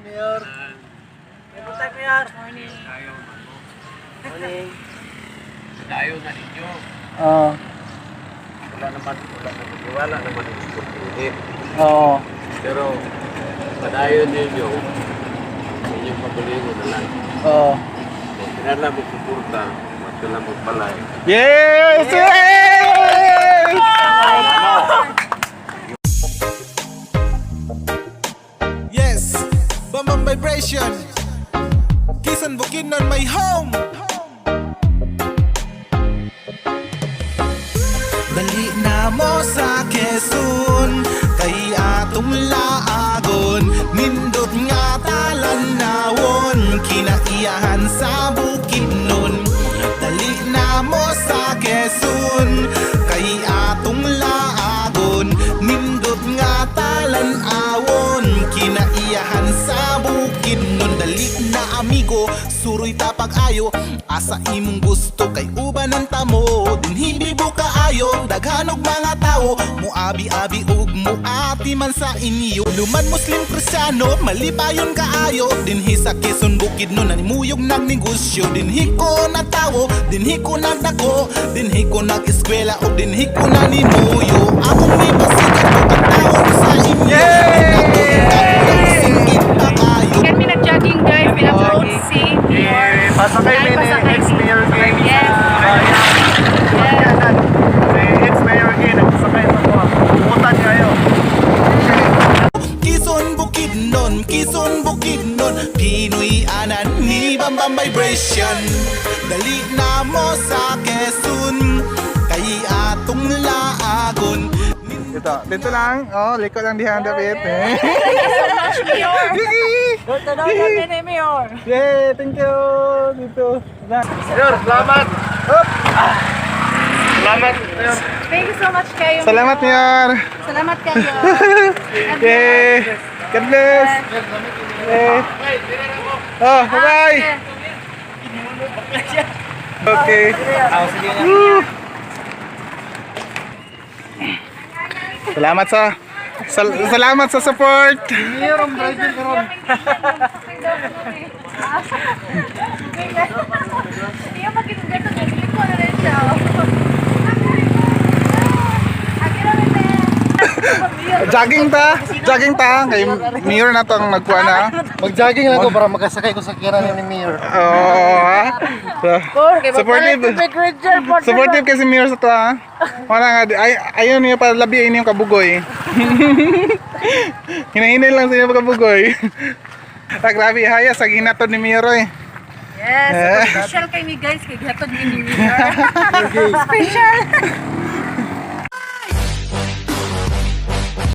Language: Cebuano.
Mayor. May Mayor. Morning. Morning. Tayo na ninyo. Oo. Wala naman, wala naman, wala naman ang opportunity. Oo. Pero, padayon ninyo, inyong pabulingon na lang. Oo. Kung kinala mo suporta, matula mo palay. Yes! Yes! Yes, Bambam Vibration. Quezon Bukidnon, my home. Dali na mo sa Quezon, kay atong laagon. Nindot nga talanawon, kinaiyahan sa Bukidnon. Dali na mo sa Quezon, kay atong laagon. Nindot nga talanawon, kinaiyahan sa Bukidnon. Dali na, amigo, suroy tapag ayo. Asa imong gusto kay uban ang tamo. Dinhi bibo kaayo, daghan og mga tawo. Muabi-abi ug muati man sa inyo. Luman, Muslim, Kristiyano, malipayon kaayo. Dinhi sa Quezon Bukidnon, nanimuyog nagnegosyo. Dinhi ko natawo, dinhi ko nagdako, dinhi ko nag-eskwela ug dinhi ko nanimuyo. Akong gipasikat ko taon sa inyo. Yay! Singgit pa kayo. Kami nag-jogging, guys. Pina-approach si Mayor. Pasakay Ay, mi ni pasakay mi. ex-mayor Gay. Yes. Yes. Si ex-mayor Gay, nagsakay sa kuha. Putan kayo. Quezon Bukidnon, Quezon Bukidnon, Pinoy anan ni Bambam Vibration. Dali na mo sa Quezon, kay atong laagon. Dito, dito lang. Oh, liko lang diha dapat. Eh. Thank you so much, Mayor. Good to know kami ni Mayor. Yay, thank you. Dito. Mayor, salamat. Up. Salamat, Mayor. Thank you so much kayo. Salamat, Mayor. Salamat kayo. Yay. God bless. Yay. Oh, bye-bye. Okay. Woo. Salamat sa support. Mayor, ang driver karon. Iya, pag ginagato ko na rin siya. Jogging ta, jogging ta kay Mayor na tong nagkuha na. Mag-jogging lang ko para makasakay ko sa kira ni Mayor. Oo, ha. So, supportive. Supportive kasi Mayor sa to, ha. Wala nga ay ayun niyo para labi ini yung kabugoy. Hinahinay lang sa inyo kabugoy. Ah, grabe haya sa ginatod ni Mayor eh. Yes, special kay ni guys kay gihatod ni Mayor. Special.